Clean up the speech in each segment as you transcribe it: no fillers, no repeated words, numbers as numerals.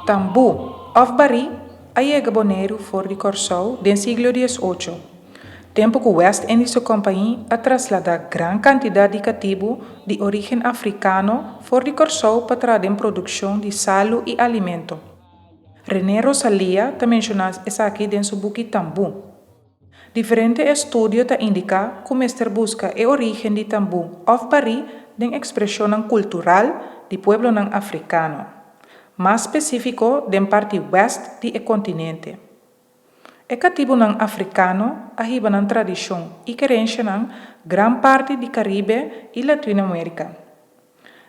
Tambú òf barí a yega Boneiru for di Kòrsou den siglo diesocho, tempu ku West Indische Compagnie a trasladá gran kantidat di katibu di orígen afrikano for di Kòrsou pa traha den produkshon di salu i alimento. René Rosalia ta menshoná esaki den su buki Tambú. Diferente estudio ta indiká ku mester buska e orígen di tambú òf barí den ekspreshonnan kultural di pueblonan afrikano, mas spesífiko den parti wèst di e kontinente. E katibunan afrikano a hiba nan tradishon i kerenshanan gran parti di Karibe i Latinoamérika.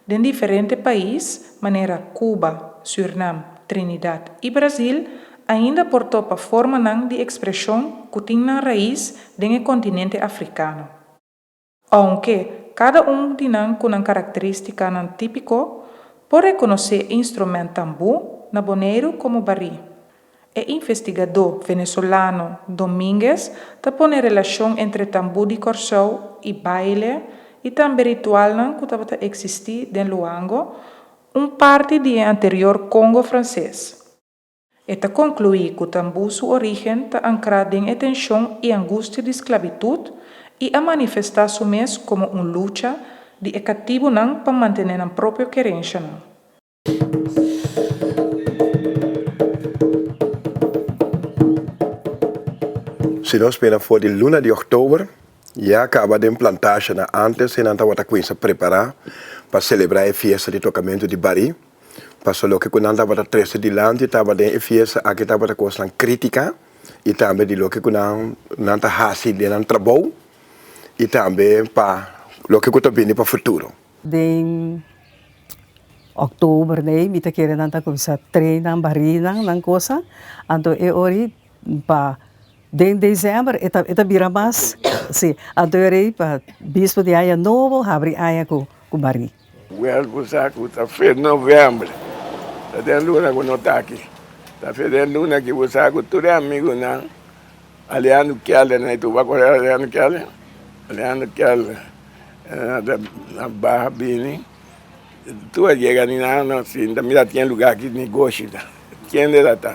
Den diferente pais, manera Cuba, Sürnam, Trinidad i Brazil, ainda por topa formanan di ekspreshon ku tin nan rais den e kontinente afrikano. Ounke kada un di nan ku nan karakterístikanan típiko, por rekonosé e instrumènt tambú na Boneiru komo barí. E investigadó venezolano Domínguez ta pone relashon entre tambú di Kòrsou i baile i tambe ritualnan ku tabata eksistí den Luango, un parti di e anterior Kongo Franses. E ta konkluí ku tambú su orígen ta ankrá den e tenshon i angustia di sklabitut i a manifestá su mes komo un lucha di e katibunan pa mantené nan propio kerenshanan. Si nos mira for di luna di oktober ya kaba den plantashanan antes e nan tabata kuminsa prepara pa selebra e fiesta di tokamentu di bari pasobra loke ku nan tabata trese dilanti tabata den e fiesta aki tabata kosnan kritika i tambe di loke ku nan nan ta hasi den nan trabou i tambe pa loke ku ta bini pa futuro. Den Oktober nei mi ta kere nan ta kuminsá train nan barinan nan kosa anto e ora pa den desèmber e ta e ta bira mas si anto e ora pa bispo di aña nobo habri aña ku ku bari. Wèl bo sa ku ta fe novèmber ta den luna ku no ta aki ta fe den luna ki bo sa ku tur e amigunan Alejandro Keller na itu bo a kore Alejandro Keller Alejandro Keller na baha bini. Tu a yega ni nan no sinta mira tin lugar ki negoshi ta kende ta ta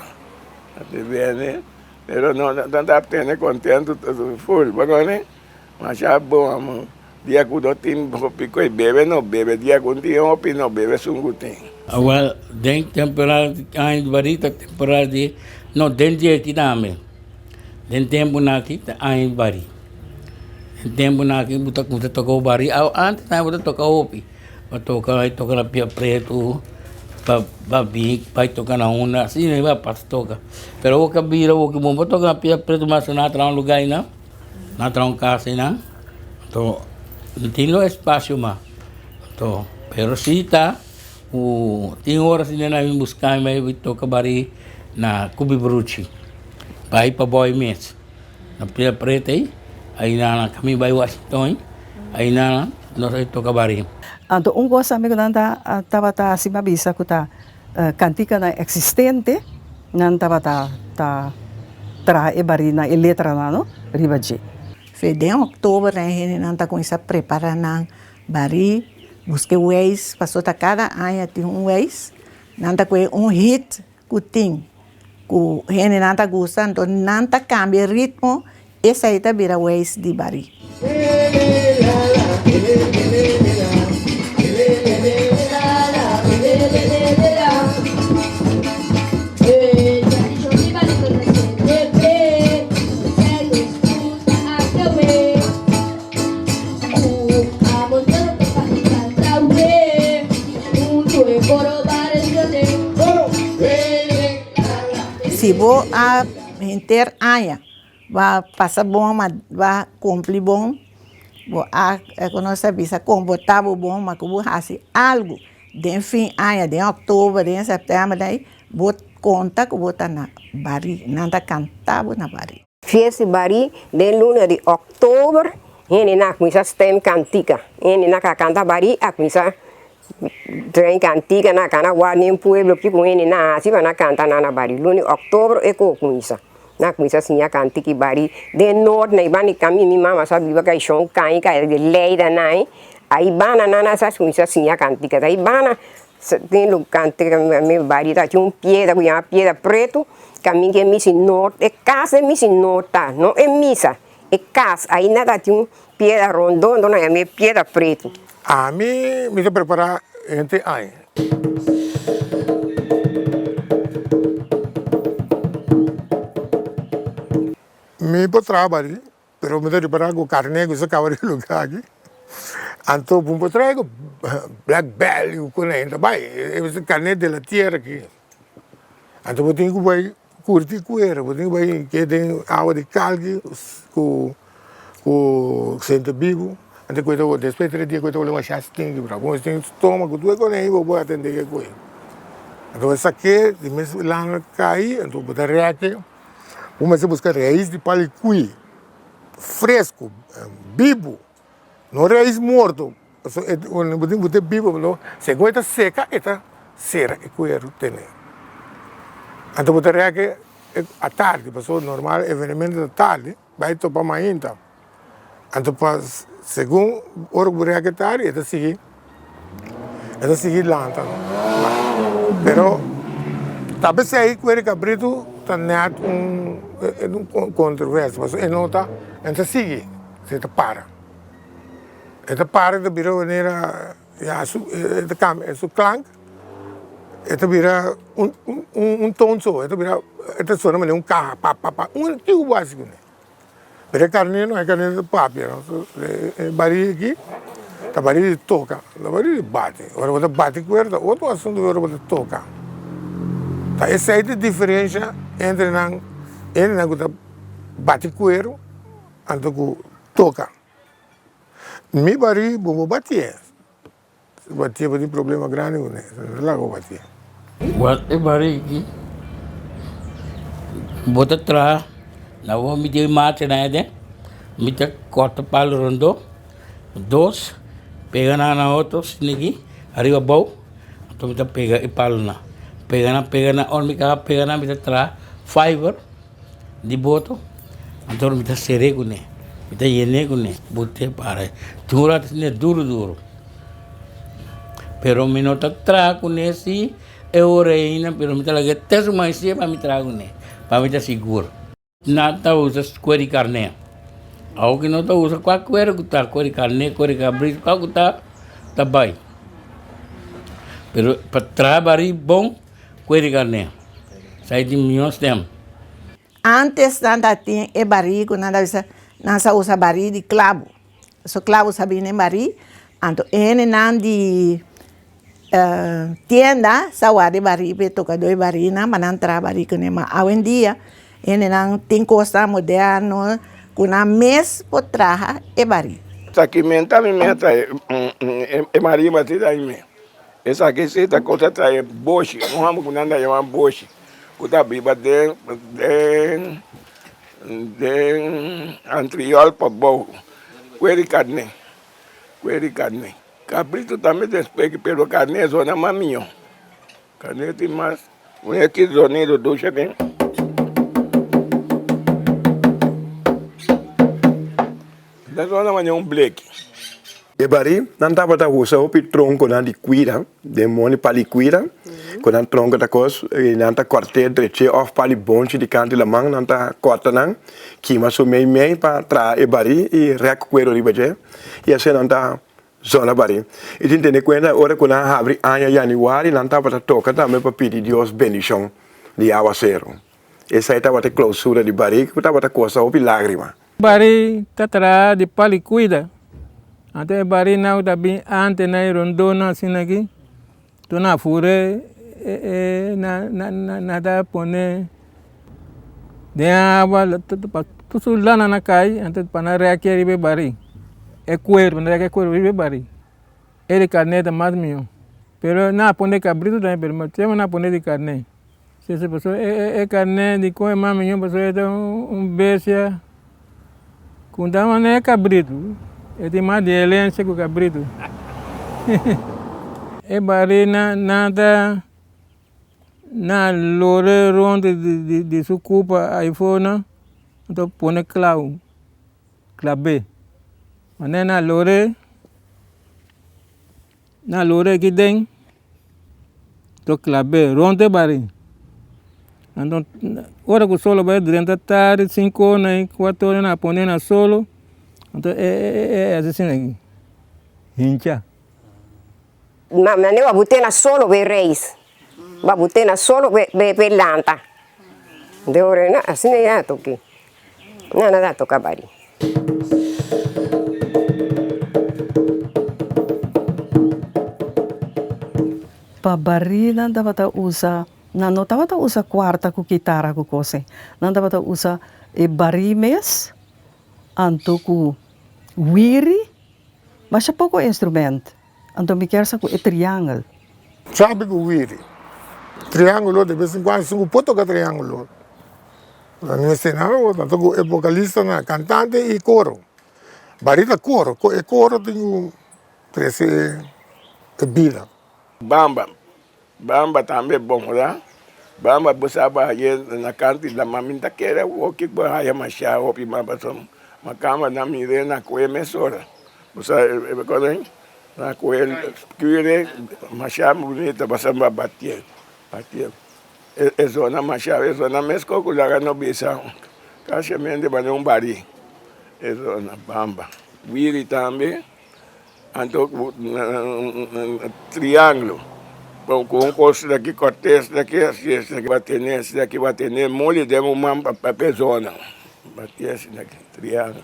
ta bende pero no nan ta tene contento full bo kono masha bon amo dia ku no tin hopi koe bebe no bebe dia ku tin hopi no bebe esun ku tin. Awel den temporada di aña di bari ta temporada di no den dia aki tambe den temponan aki ta aña di bari. E tempunan aki bo ta kuminsá toka bo bari antes tambe bo ta toka hopi bo toka bai toka na pia pretu pa pa bin bai toka na unda asina bai pasa toka pero awor ku a bira awor ku bo no por toka na pia pretu mas nan a traha un luga einan nan a traha un kas einan anto no tin lo espasio mas anto pero si ta ku tin ora si nan a bin buska mi bai toka bari na Kubibruchi bai pa boy mes. Na pia preta ei, aina kami bai Washington ei, aina nos a toka bari. Anto un kos tambe ku nan ta tabata hasi mi a bisa ku ta kantikanan eksistente nan tabata ta traha e barinan e letranan no riba dje. Fe den oktober nan e hendenan ta kuminsá prepará nan barí, buska e weis, pasobra ta kada aña tin un weis, nan ta kohe un hit ku tin ku hendenan ta gusta anto nan ta kambia e ritmo esei ta bira weis di barí. Si bo a henter aña bo a pasa bon ma bo a kumpli bon bo a ku nos ta bisa komportá bo bon ma ku bo hasi algu den fin aña den òktober den sèptèmber bo konta ku bo ta na bari nan ta kanta bo na bari. Fiesta di Barí den luna di òktober hende nan a kuminsá stem kantika. Hende nan ka kanta barí a kuminsá traen kantika, nan a kana wak den pueblo kiko hende nan a hasi pa nan kanta nan na barí. Luna di òktober e ko kuminsá. Nan a kuminsá siña kantika i barí den nort na e banda di kaminda mi mama sa biba ka e shon kaña ka e di Leida nan. Ai banda nan a sa kuminsá siña kantika. Ta ai banda. Den lo kante mi bari ta tin un piedra ku yama piedra pretu kaminda e misa no e kas den misa no ta no e misa e kas ainda ta tin un piedra rondó enton nan yama e piedra pretu. Ami mi ta prepara henter aña. Mi por traha bari. Pero mi ta ripara ku karné ku sa kaba di luga aki. Anto bo por trae ku black belly ku konai ta bai. E karné de la tierra aki. Anto bo tin ku bai kurti kuero, bo tin ku bai ke den awa di kalki ku ku sente bibu. Anto ku ta despues di tres dia ku ta wòrdu masha stinki bra. Bo tin stoma ku tur e konai bo por atendé ke koi. Anto bo sak'é di mes lana kai anto bo ta rèk'e. Bo mester buska rais di palikui fresku, bibu, no rais morto, pasobra bo tin ku ta bibu pasobra segun e ta seka e ta sera e kueru tene. Anto bo ta rèk e atardi pasobra normal evenemento ta tardi bai topa mainta. Anto pa segun ora ku bo rèk e tardi e ta sigui e ta sigui lanta pero ta p'esei ku e kabritu ta nèt un kontroversia pasobra e no ta e no ta sigui e ta para e ta para e ta bira manera ya su e ta kambia su klank e ta bira un ton so e ta bira e ta sona manera un kaha pa pa pa un kiko bo hasi kuné. Pero e karné no, e karné ta papia no. E barí aki ta barí di toka, no ta barí di bati. Ora bo ta bati kuer ta otro asuntu ku ora bo ta toka. Ta esei ta e diferensha entre nan, hendenan ku ta bati kueru anto ku toka. Mi barí bo por batié. Si batié bo tin problema grandi ku ne, no ta laga bo batié. Wak e bariki bo ta traha na bo mi tin mate na ede mi ta korta palo rondó dos pega nan na otro sniki ariba abou anto mi ta pega e palonan pega nan pega nan ora mi kaba pega nan mi ta traha fiber. Di boto, anto mi ta ser'é kuné, mi ta yen'é kuné, bot'é para. Tin un rato asina duru duru, pero mi no ta traha kuné si e ora ainda, pero mi ta laga te su maisia pa mi traha kuné, pa mi ta sigur. Nan ta usa kuer di karné, awor ku no ta usa kua kuer ku ta, kuer di karné, kuer di kabritu, kua ku ta, ta bai. Pero pa traha bari bon. Kue di karné. Sa e tin mihó stem. Antes nan ta tin e barí ku nan ta bisa nan sa usa barí di klabu. So klabu sa bini den barí, anto e hendenan di tienda sa wak e barí pa e tokadó e barínan pa nan traha barí kuné. Ma awendia hendenan tin kosnan moderno ku nan mes por traha e barí. Esaki menta mi meta e marimba si ta mi. Esaki si ta cosa trae boshi, un homber cu nan ta yama boshi, cu ta biba den den den Antriol pabou, cueri carne, cueri carne. Cabrito tambe ta speki, pero carne zona mas miyo, carne tin mas. Mira ki zonido dushi tin. Ta zona manera un bleki. E barí nan tabata usa hopi tronkonan di kuira, den moni pali kuira, ku nan tronko ta kos i nan ta kòrt'é drech'é òf pali bonchi di kantu di laman nan ta kòrta nan, kima su mei mei pa traha e barí i rèk kueru riba dje i asina nan ta zona barí. I tin tene kuenta ora ku nan habri aña yanüari nan tabata toka tambe pa pidi Dios bendishon di awaseru. Esei tabata e klousura di barí ku tabata kosta hopi lágrima. Bari ta traha di pal i kuida. Anto e barinan ku ta bin ante na e rondónan asina aki, tur nan a fura e nan ta pone den awa pa tur su lana nan kai anto pa nan rèki riba e bari, e kueru, nan rèki e kueru riba e bari. E di karné ta mas mihó. Pero nan a pone kabritu tambe pero siempre nan a pone di karné. Si si pasobra e e karné di kon e mas mihó pasobra e ta un bestia ku ta manera e kabritu. E tin mas di herensia ku kabritu. E bari nan nan ta nan lora rònt di di di su kupa ayfó nan ta pone klau klab'é. Manera nan lor'é, nan lor'é aki den. To klab'é rònt e barí. Anto ora ku solo bai drenta tardi sinku ora i kuater ora nan a pone na solo anto e e hasi asina aki hincha. Ma manera bo te na solo bo e reis bo bo te na solo bo e lanta de ora na asina ya toki na na toka bari. Pa bari nan tabata usa, nan no tabata usa kuarta ku kitara ku kos ei, nan tabata usa e bari mes anto ku wiri, masha poko instrument, anto mi kier sa ku e triangel. Chapi ku wiri, triangulo de bes en kuando esun ku por toka triangulo, nan mester nada otro, anto ku e vocalistanan, kantante i koro, bari ta koro, e koro tin ku Trese e bida. Bamba, bamba tambe bon hola. Bamba bo sa bo haye na kanti lama mi ta kere awoki bo haya masha hopi mas pasobra ma kamba nan mire na kue mesora bo sa e kos ei na kue kure masha bunita pasobra bo a batie batie e zona masha e zona meskos ku laga no bisa kasiamente manera un bari e zona bamba wiri tambe. Anto ku trianglo ku un kos daki kòrtes daki hasi esaki ba tene esaki ba tene moli den un man pa e zona bati esaki trianglo.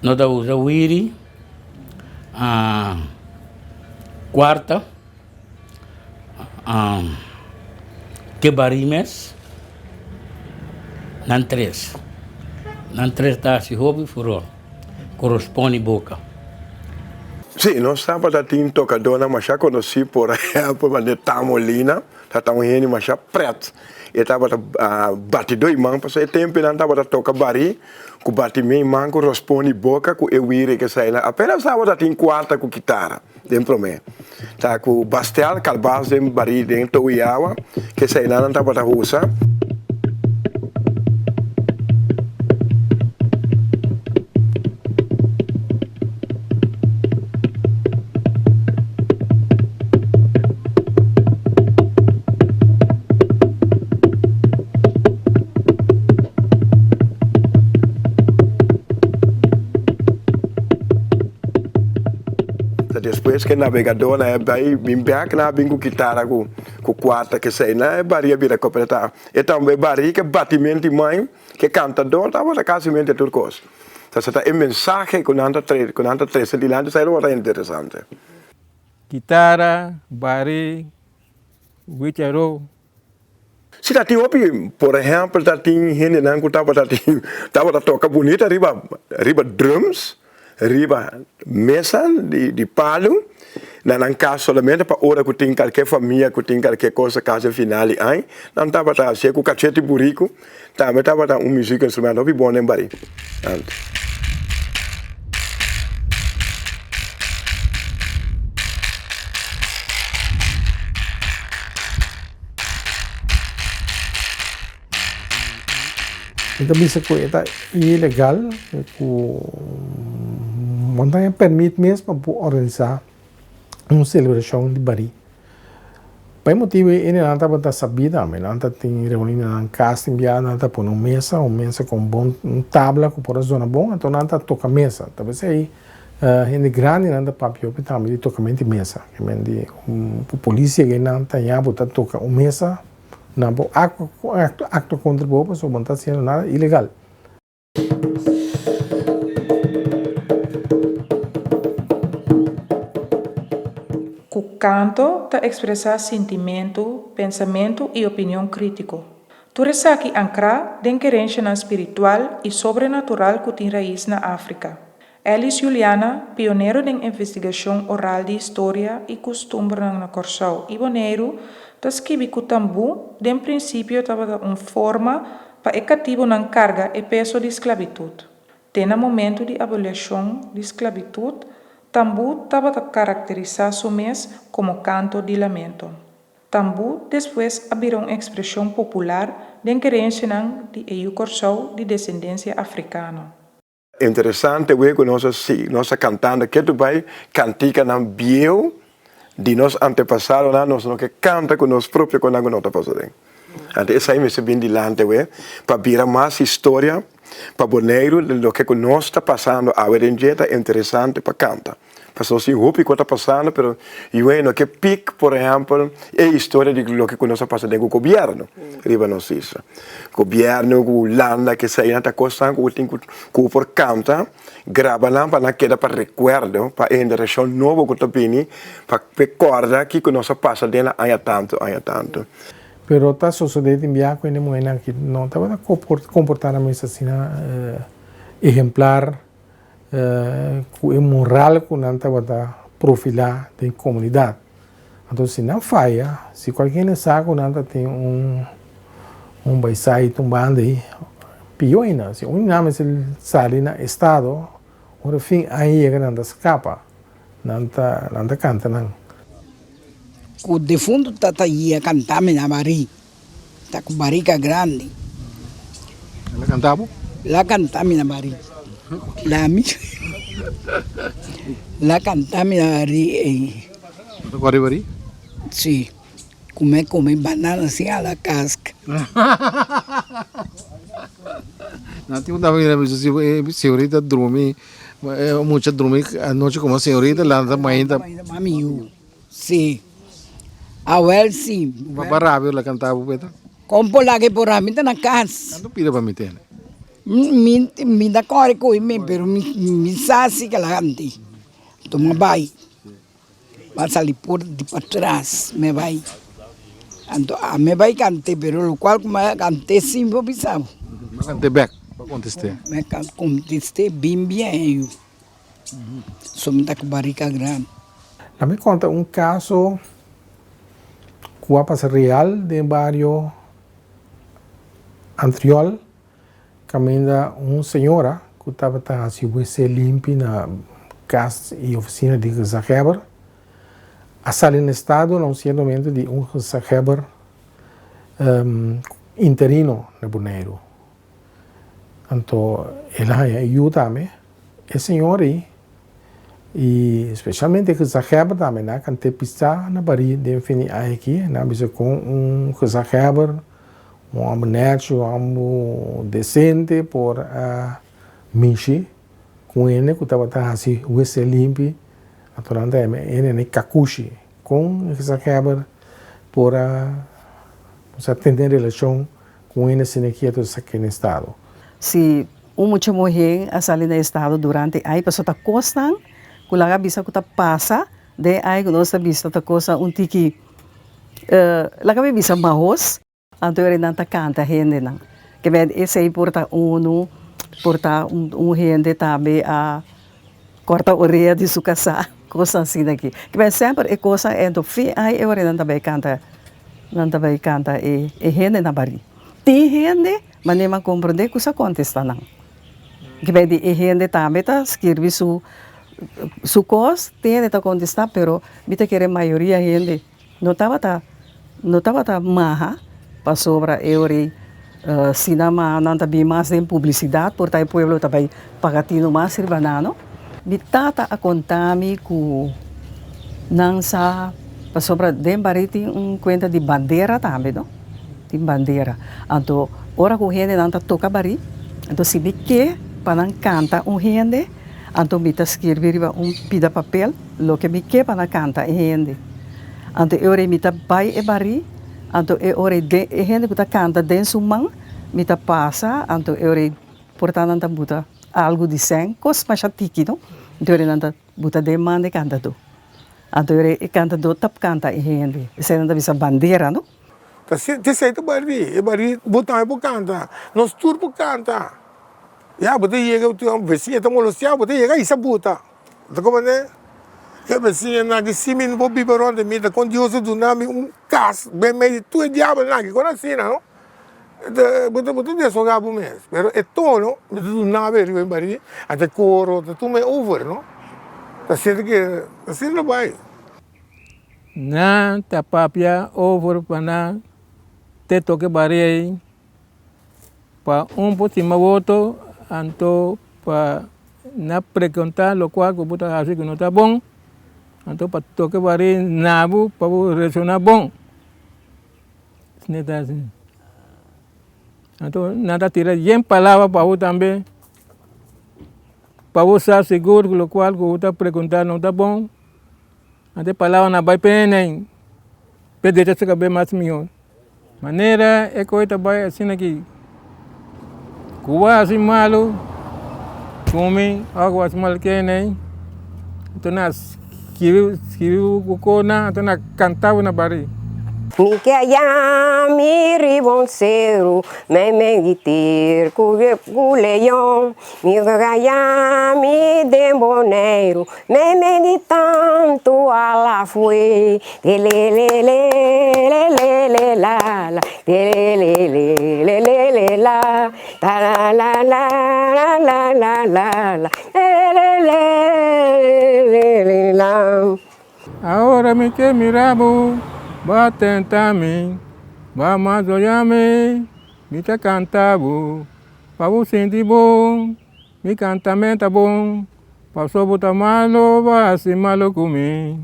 No ta usa wiri, kuarta, ke bari mes, nan tres. Nan tres ta hasi hopi furor. Corresponde boca. Sí, nos tabata tin tocadornan masha conocí, por ehempel manera Tamo Lina, tabata un hende masha pret. E tabata bati doi man, pasobra e temponan tabata toca bari cu bati mei man cu rospondi boca cu e wiri eseinan. Apenas tabata tin cuarta cu kitara den prome. Ta cu bastel, calbas den bari den tou y awa, cu eseinan nan tabata usa. Ta despues ke nabegadornan a bai bin bek nan a bin ku kitara ku ku kuarta kesei nan e bari a bira kompletá. E tambe bari ke batimento di mai ke kantador tabata kasimente tur kos. Entonces ta e mensahe ku nan ta tre ku nan ta trese dilanti esei lo ta interesante. Kitara, bari, wicharo. Si ta tin hopi, por ehèmpel ta tin hendenan ku tabata tin tabata toka bunita riba riba drums, riba mesa di di palu na nan kas solamente pa ora ku tin kalke famia ku tin kalke kos kasi final di aña nan tabata hasié ku kachete buriku tambe tabata un muzik instrumento hopi bon den bari antes. Mi ta bisa ku e ta ilegal ku bo no ta haña permit mes pa bo organisá un selebrashon di barí. Pa e motibu ei nan tabata sabí tambe, nan ta tin reuní na nan kas tin biaha nan ta pone un mesa, un mesa ku un bon un tabla ku por a zona bon, anto nan ta toka mesa. Ta p'esei hende grandinan ta papia hopi tambe di tokamentu di mesa, ke men di ku polis yega ei nan ta haña bo ta toka un mesa. Nan por actua contra bo pasobra bo no ta haciendo nada ilegal. Ku kanto ta ekspresá sintimentu, pensamentu i opinion krítiko. Tur esaki ankrá den kerenshanan spiritual i sobrenatural ku tin rais na Afrika. Elis Juliana, pionero den investigashon oral di historia i kustumbernan na Kòrsou i Boneiru, ta skibi ku tambú den prinsipio tabata un forma pa e katibunan karga e peso di sklabitut. Te na momentu di aboliashon di sklabitut, tambú tabata karakterisá su mes komo kanto di lamento. Tambú despues a bira un ekspreshon popular den kerensianan di e yu Kòrsou di desendensia afrikano. Interesante wee ku nos a si nos a kantando ketu bai kantikanan bieu. di nos antepasadonan, nos no ke kanta ku nos propio konan ku no ta pasa den. Anto esei mester bin dilanti awe pa bira mas historia pa Boneiru loke ku nos ta pasando awe den dje ta interesante pa kanta. Pasobra nos tin hopi ku ta pasando pero yu no ke pik por ehèmpel e historia di loke ku nos a pasa den ku gobièrnu riba nos isla. Gobièrnu ku Hulanda kesei nan ta kosnan ku tin ku por kanta graba nan pa nan keda pa rekuerdo pa e generashon nobo ku ta bini pa kòrda kiko nos a pasa den nan aña tantu aña tantu. Pero ta sosodé tin bia ku hende muhénan aki no tabata komportá nan mes asina ehemplar ku e moral ku nan tabata profilá den komunidat. Anto si nan faya, si kualke hende sa ku nan ta tin un un baisait, un banda ei, pió ainda. Si un di nan mester sali na estado, ora fin aña yega nan ta skapa, nan ta nan ta kanta nan. Ku defuntu tata yia kanta mi na barí, ta ku barika grandi. El a kanta bo? El a kanta mi na barí. La mi El a kanta mi na barí ei. Bo ta kore barí? Sí. Kume kume banana sin hala kaska. Nan tin un dama mira mi si e señorita drumi e mucha drumi anochi como señorita lanta mainta. Mami yu si awel si. Papa rabia la canta bo peta. Con por laga e por ami ta na cas. Canto pida pa mi tene. Mi mi ta core cu mi pero mi sa si ke la anti tuma bay. Ba sali por di patras me bai anto a me bai kant'é pero lokual ku mi a kant'é sin por bisa bo. Mi a kant'é bèk pa kontest'é. Mi a kontest'é bien bien yu so mi ta ku barika grandi. La mi konta un kaso ku a pasa real den bario Antriol. Kaminda un señora ku tabata hasi wc limpi na kas i ofisina di gezaghebber a sali na estado na un sierto momento di un gezaghebber interino na Boneiru. Anto el a haña e yu tambe. E señor ei i spesialmente e gezaghebber tambe nan a kant'é pisa na barí den fin di aña aki. Nan a bisa kon un gezaghebber. Un hòmber nèchi, un hòmber desente por a mishi ku un hende ku tabata hasi wc limpi, anto nan ta yama e hende nei kakushi. Kon gezaghèber por a sa tene relashon ku un hende asina aki a sak'é na estado? Si un mucha muhé a sali na estado durante ai, pasobra ta kosnan ku laga bisa ku ta pasa den ai ku nos ta bisa ta kosnan un tiki Laga mi bisa mahos. Anto ora nan ta kanta hendenan. Ke men esei por ta unu, por ta un hende tambe a kòrta orea di su kasá, kosnan asina aki. Ke men semper e kosnan ento fin ai e ora nan ta bai kanta, nan ta bai kanta e hende na barí. Tin hende manera mi a komprondé ku sa kontestá nan. Ke men di e hende tambe ta skirbi su su kos, tin hende ta kontestá pero mi ta kere mayoria hende no tabata no tabata maha pasobra e ora ei si nan maha nan ta bin mas den publisidat por ta e pueblo ta bai paga tinu mas riba nan no. Mi tata a konta mi ku nan sa pasobra den barí tin un kuenta di bandera tambe no tin bandera anto ora ku hendenan ta toka barí anto si mi ke pa nan kanta un hende Anto mi ta skirbi riba un pida papel loke mi ke pa nan kanta e hende. Anto e ora ei mi ta bai e barí, anto e ora ei den e hende ku ta kanta den su man mi ta pasa, anto e ora ei por ta nan ta buta algu di sèn, kos masha tiki no, anto e ora ei nan ta buta den man di e kantadó. Anto e ora ei e kantadó ta kanta e hende, esei nan ta bisa bandera no. Ta esei ta barí, e barí bo tambe por kanta, nos tur por kanta. Ya bo ta yega un vecino ta molestia bo ta yega hisa buta bo ta comprende e vecinonan aki si mi no por biba rond di mi ta con Dios a duna mi un cas den medio di tur e diabelnan aki con asina no bo ta bo ta deshoga bo mes pero e tono mi ta duna bo riba e bari anto e coro ta tuma e over no ta sinti ke asina ta bai. Nan ta papia over pa nan te toke bari ei. Pa un por stima woto anto pa na pregunta lokual ku bo ta hasi ku no ta bon. Anto pa toka barí na bo pa bo reakshoná bon. Asina ta asina. Anto nan ta tira yen palabra pa bo tambe pa bo sa sigur ku lokual ku bo ta preguntá no ta bon. Anto e palabranan a bai p'e p'e derecho su kabes mas mihó. Manera e koe ta bai asina ki ku bo hasi malu ku mi òf ku bo hasi malu kende anto nan a skibi skibi bo kosnan anto nan a kanta bo na bari. Mi ke a yami riba un seru, meimei di tir ku leon. Mi ke a yami den Boneiru, meimei di tantu alafue. Lelelelelelelelala, lelelelelelelelala, talalalalalalalala, lelelelelelelala. Ahora mi ke mira bo, bo a tenta mi, bo a mazoya mi, mi ta kanta bo, pa bo sinti bon, mi kantamen ta bon, paso bo ta malo, bo a hasi malo ku mi,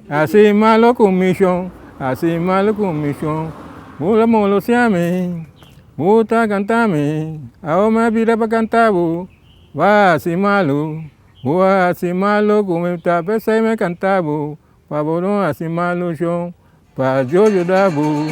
hasi malo ku mi shon, hasi malo ku mi shon, bo ta molosia mi, bo ta kanta mi, awor mi a bira pa kanta bo, bo a hasi malo. Bo a hasi malu ku mi ta p'esei mi kanta bo, pa bo no hasi malu shon, pa Dios yuda bo.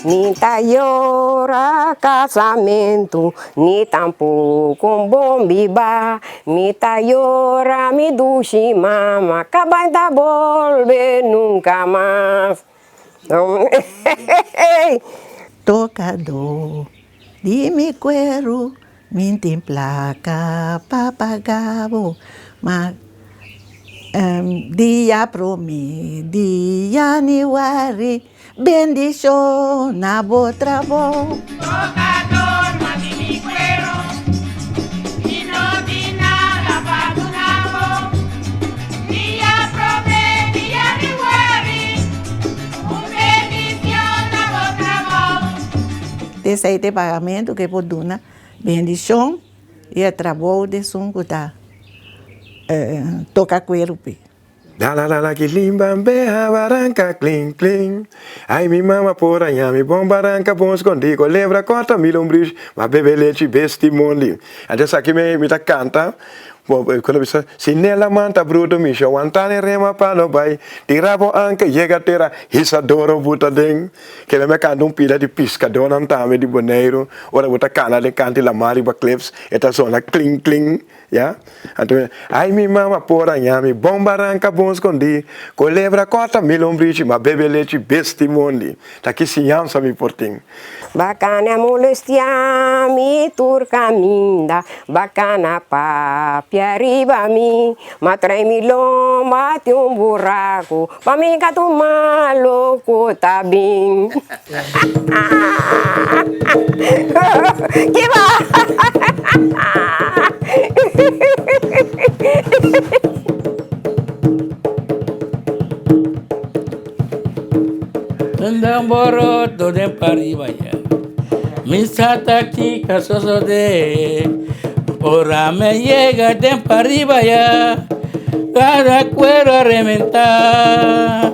Ni ta yora kasamentu, ni tampoko un bon biba. Mi ta yora mi dushi mama, kabai ta bolbe nunka mas. Tokadó di mi kueru Mi tin plaka pa paga bo, ma dia promé di yanüari bendishona bo trabou. Tokador mati mi kuero, mi no tin nada pa duna bo. Dia promé di yanüari, un bendishon na bo trabou. Esei ta e pagamentu ku e por duna Bendishon i e trabou di esun ku ta toka kueru p'e. La la la la kilin bambeha baranka klin klin Ay mi mama por a ñami bon baranka bon skondí Kolebra kòrta mi lombrish ma bebe lechi besti mondi Anto esaki mi ta kanta Cuando bisa si nela manta bruto mi sho wantane rema pa no bai Tira bo anka yega tera hisa doro buta den Kende mi a kanta un pida di piskadónan tambe di Boneiru, ora bo ta kana den kanti lamar riba cliffs, e ta sona klin klin, ya. Anto mi, ai mi mama por haña mi bon baranka bon skondí, kolebra kòrta mi lombrichi, ma bebe lechi besti mondi. Ta ki siñansa mi por tin? Bakana molestia mi tur kaminda, bakana papia riba mi, ma trae mi lomba tin un buraku, Pa mi ka tuma loco ta bin. Kiba? Tendang boroto den pariba ya. Mi sa ta kiko sosode. Ora me yega den pariba ya. Cada cuero a reventar.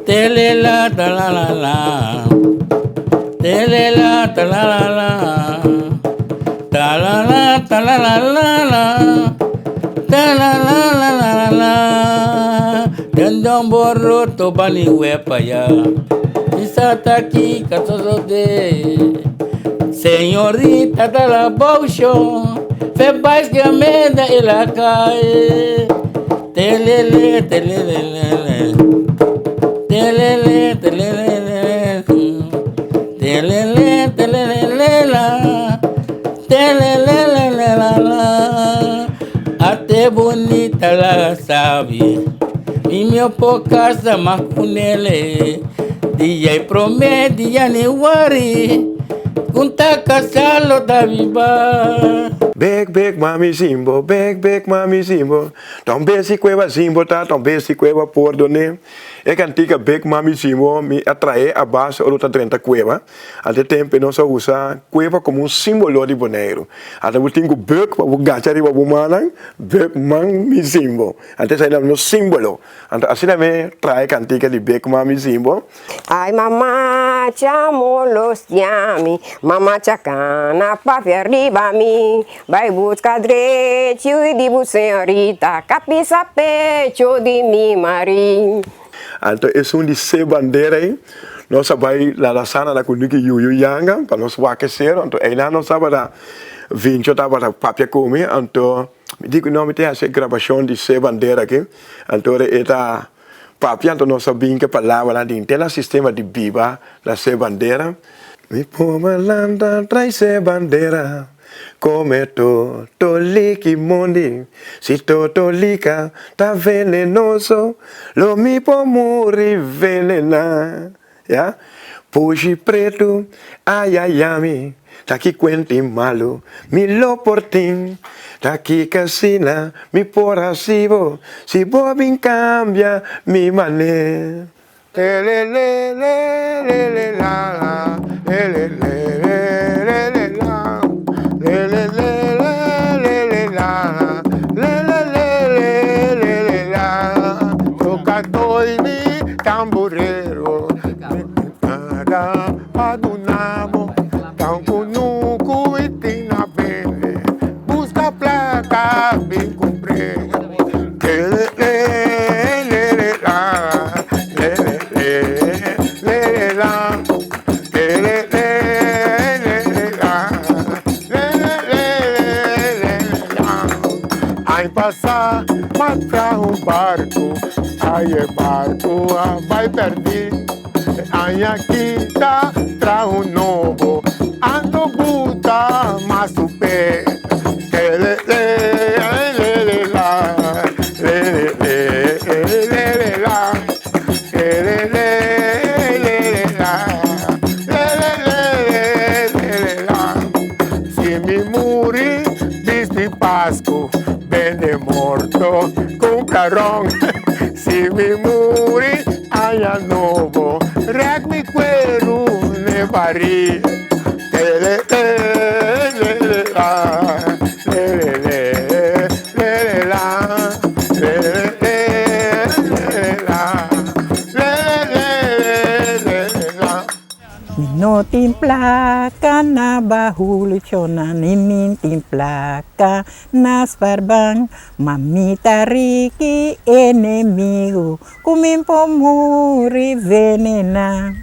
Telela ta la la la. Telela ta la la la. Ta la la ta la la la la. Ta la la la la la la. Den boroto bani wepa ya. Mi sa ta kiko sosode. Señorita ta la boushon. Fe bais que menda e la cae. Telele, telelele. Telele, telelele. Telele, telelele la. Telelele la la. Ate bonita la sabe. Mi mi por casa mas con ele. Dia promete, dia ni wari. Un ta kasá lo ta biba. Bek bek mami zimbo, bek bek mami zimbo, Ta un bes di kueba zimbo ta, ta un bes di kueba pordone. E kantika bek mami zimbo mi a trae a base ora ta drenta kueba. Ante tempe nos a usa kueba komo un simbolo di Boneiru. Ata bo tin ku bek pa bo gacha riba bo mannan, bek man mi zimbo. Ante esei ta nos simbolo. Anto asina mi trae kantika di bek mami zimbo. Ay mamacha molostia mi, mamacha kana papia riba mi, bai buska drechi di bu señorita ka pisa pecho di mi mari. Anto esun di se bandera ei, nos a bai La Lasana na ku Niki Yuyu Yanga pa nos wak e sero, anto einan nos tabata Vincho tabata papia ku mi, anto mi di ku no mi tin hasi e grabashon di se bandera aki, anto ora e ta Papia anto nos a bin ke palabranan di henter nan sistema di biba na se bandera. Mi poma lanta trai se bandera Come toto liki mondi Si toto lika ta venenoso Lo mi por muri venena Ya Pushi pretu ayayami Ta ki kuenti malu mi lo por tin Ta ki kasina mi por hasi bo Si bo bin kambia mi mané. Pa duna bo tan kunuku i tin na bende buska plaka bin kumpr'é Le le le le la le le le le la Le le le le le la le le le le la Aña pasá m'a traha un barku ai e barku a bai pèrdí. E aña aki ta traha un nobo, ando buta mas su pe. Le le le le le la, le le le le le la, le le le le le la, le le le le le la. Si mi muri bisti Pasku, bende morto kumpra ron. Si mi muri. Aña nobo, rèk mi kueru n'e barí. Le le le le la, le le le le le la, le le le le le la, le le le le le la. Mi no tin plaka na bahul chona ni mi tin plaka na sparban ma mi ta riki enemigo Ku mi por muri venená.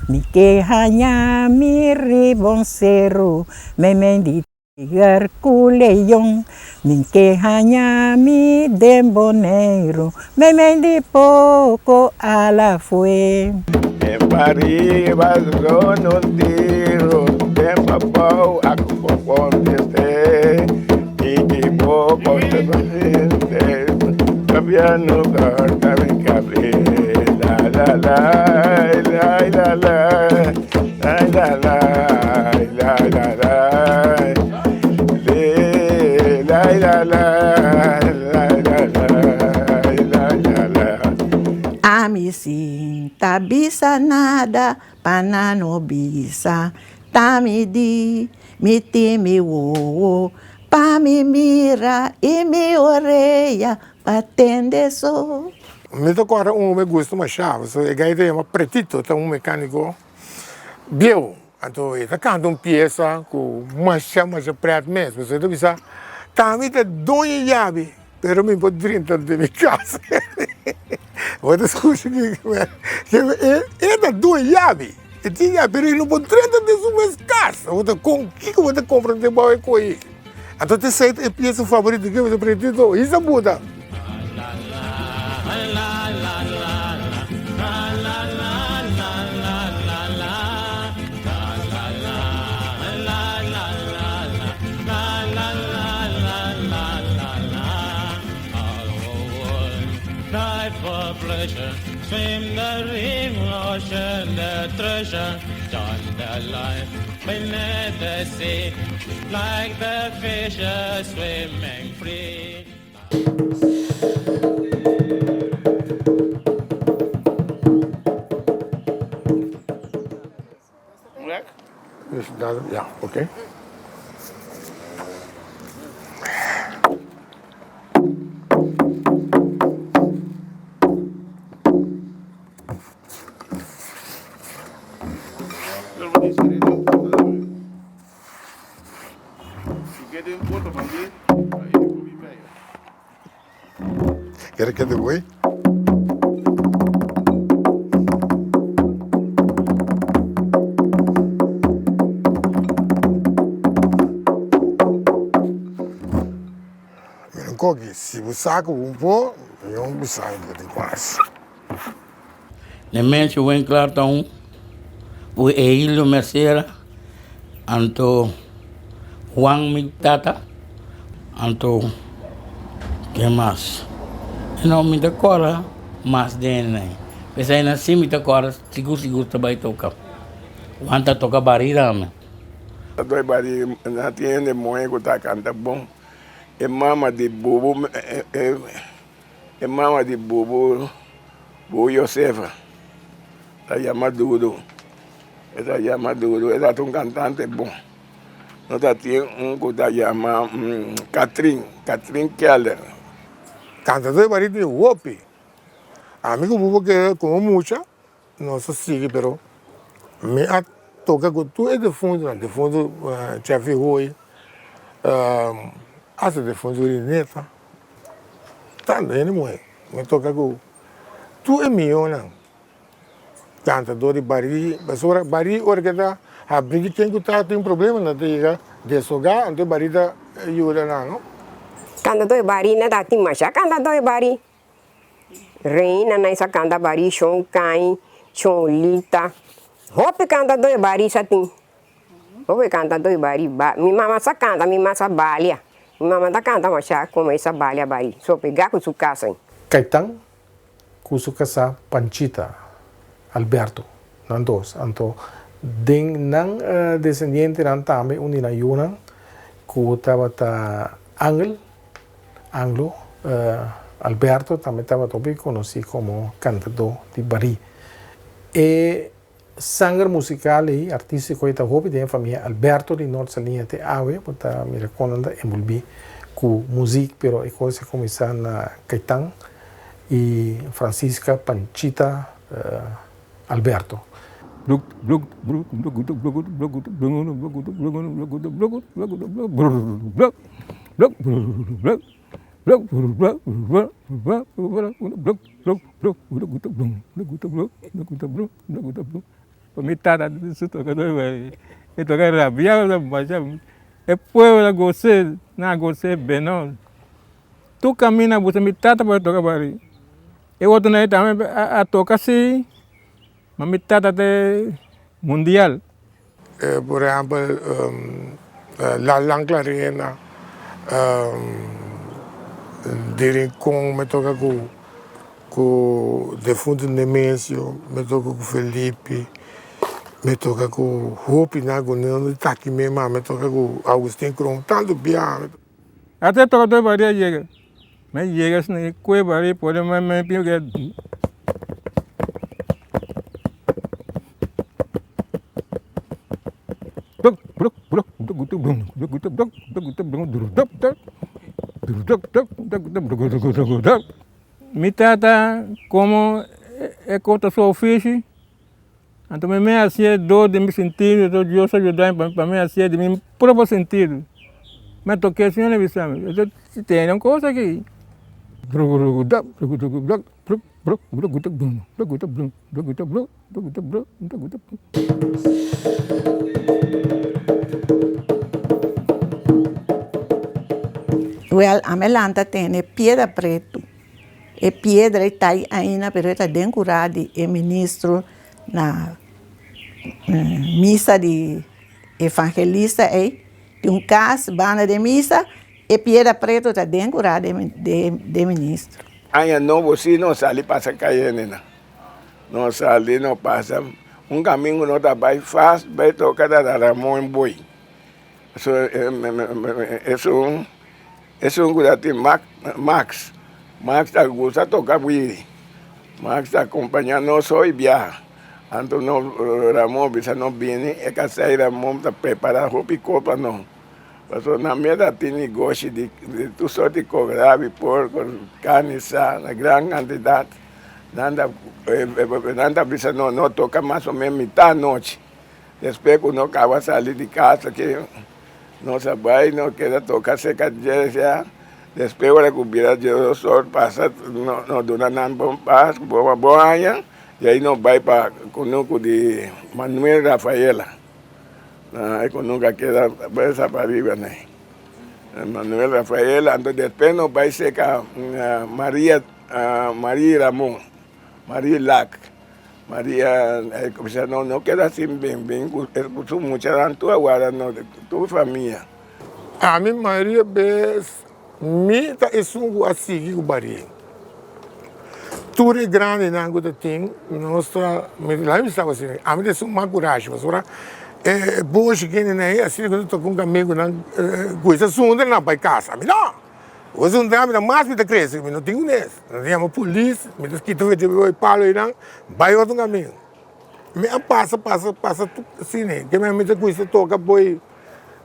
Mi ke haña mi riba un seru meimei di tiger ku leon. Mi ke haña mi den Boneiru meimei di poko alafue. Den pariba zona un tiro, den pabou aku por contesté. Kiki bo contesté. Tobia no corta mi cabel la la la la la la la la la la la la le la la la la la la la la. Ami sin ta bisa nada pa nan no bisa ta mi di mi tin mi wowo Pa mi mira i mi orea pa tende so. Mi ta kòrda un ku mi gusta mashá, pasobra e gai ta yama Pretito, ta un mekániko bieu. Anto e ta kanta un piesa ku masha masha prèt mes, pasobra e ta bisa, Tami ta doño yabi, pero mi por drenta den mi kas. Bo ta skucha e ta doño yabi. E tin ya, pero e no por drenta den su mes kas. Bo ta kon, kiko bo ta komprende bou e koe? Anto ta esei ta e piesa favorito ke bo ta prende to, hisa buta. Swim the ocean, the treasure, join the life beneath the sea, like the fishes swimming free. Ja, oké. Kere kende boy? Mi no koki, si bo sa ku bo por, mi no bisa bo tin kuas. Nemencio Winklaar ta un ku Ehilio Mercera, anto Juan mi tata, anto ken mas? No mi ta kòrda mas den nan. P'esei nan si mi ta kòrda sigur sigur ta bai toka. Juan ta toka bari tambe. Ta doi bari nan tin hende muhé ku ta kanta bon. E mama di bubu E mama di bubu bubu Josefa ta yama Dudu e ta yama Dudu e ta un kantante bon no ta tin un ku ta yama Katrin Katrin Keller. Kantadó e barí tin hopi ami ku bubu kere komo mucha nos a sigui pero mi a toka ku tur e defuntunan defuntu Cheffy Hooi hasta defuntu Rineta. Tantu hende muhé mi toka ku tur e mihónan kantadó di barí pasobra barí ora ke ta habrí di ken ku ta tin problema nan ta yega deshogá anto e barí ta yuda nan no. Kantadó di barí nan ta tin masha kantadó di barí Reina nan sa kanta barí shon Kai shon Lita hopi kantadó di barí sa tin. Hopi kanta doi bari ba mi mama sa kanta mi mama sa balia mi mama ta kanta masha como e sa balia bari so pega ku su casa. Caitan ku su kasá Panchita Alberto nan dos anto den nan desendientenan tambe un di nan yunan ku tabata Angel Anglo Alberto tambe tabata hopi konosí komo kantadó di bari e Sanger musical y artistico ei ta hopi den e famia Alberto di Noord Saliña te awe bo ta mira con nan ta envolvi cu muziek pero e cos a cuminsa na Caitan y Francisca Panchita Alberto. Pa mi tata su tocador bai e toca rabia masha e pueblo ta gos'e nan a gos'e beno tur caminda buska mi tata pa toca bari e otronan tambe a toca si ma mi tata ta e mundial. Por ehèmpel La Lanclarena, di Rincon mi toka ku ku defuntu Nemesio, mi toka ku Felipe, mi toka ku hopi nan ku no ta aki mes ma mi toka ku Augustin Kroon tantu biaha. Ata e toka tur baria yega, mi a yega asina e kue baria pone mi pia. Mi tata komo e kota su ofishi, anto mi me hasié dor di mi sintido, anto Dios a yuda mi pa mi hasié di mi propio sintido. Mi a toké asina el a bisa mi, tene un kos aki. Wèl, ami a lanta tene piedra pretu. E piedra ei ta ei ainda, pero e ta den kurá di e ministro na misa di evangelista ei. Tin un kas banda di e misa, e piedra pretu ta den kurá di e ministro. Aña nobo si no sali pasa kay hendenan. Nos sali nos pasa un kamin ku no ta bai fas bai toka ta Ramon Boy. Esun esun ku ta tin Max, Max ta gusta toka wiri, Max ta kompañá nos hoy biaha. Anto nos Ramon bisa nos bini e kasai Ramon ta prepará hopi kos pa nos. Pasobra nan mes ta tin negoshi di tur sorti di kos, rabi, porko, karni sa na gran kantidat. Nan ta nan ta bisa nos no toka mas o menos mitad anochi. Despues ku nos kaba sali di kas aki nos a bai nos keda toka serka dje ya. Despues ora ku bira diesdos or pasa nos duna nan bon pas bon aña i ai nos bai pa kunuku di Manuel Rafaela. E kunuku a keda bes pariba nei. Manuel Rafaela anto despues nos bai serka Maria. Maria Ramon, Maria Lac, Maria bisa no no keda sin bin bin ku su muchanan tur a warda nos tur famia. Ami mayoria bes mi ta esun ku a sigui ku barí. Tur e grandinan ku ta tin nos ta mi laga mi bisa bo asina ami ta esun mas kurashi pasobra e boshi kende nan ei asina ku nan toka un kaminda ku nan ku e sa sunda nan bai kas ami no. Ora su ntra mi ta mas mi ta crece, mi no tin unes. Mi ta yama polis, mi ta kita fecha e palo einan, bai otro caminda. Mi a pasa, pasa, pasa tur asina. Ke mi ta cuminsa toca poi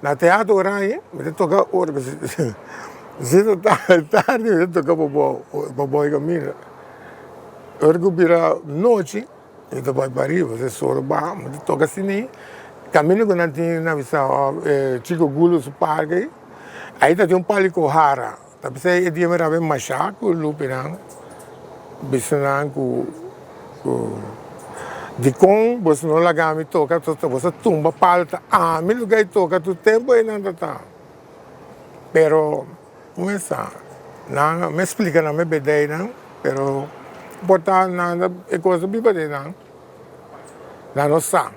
na Teatro Oranje, mi ta toca ora si ta tardi mi ta toca pabou, pabou e caminda. Ora cu bira nochi. Mi ta bai pariba, se solo baha, mi ta toka asina kaminda ku nan tin na bisa Chico Gulo su parke ei, ai ta tin un pali ku hara, ta bisa e dia mi rabia masha ku Lupinan, bisa nan ku ku dikon boso no laga mi toka, boso a tumba palo ta ami lo kai toka tur tempu einan ta ta, pero. Un esa, nan me splika nan me bedei nan, pero por ta nan ta e kos ta biba den nan, nan no sa.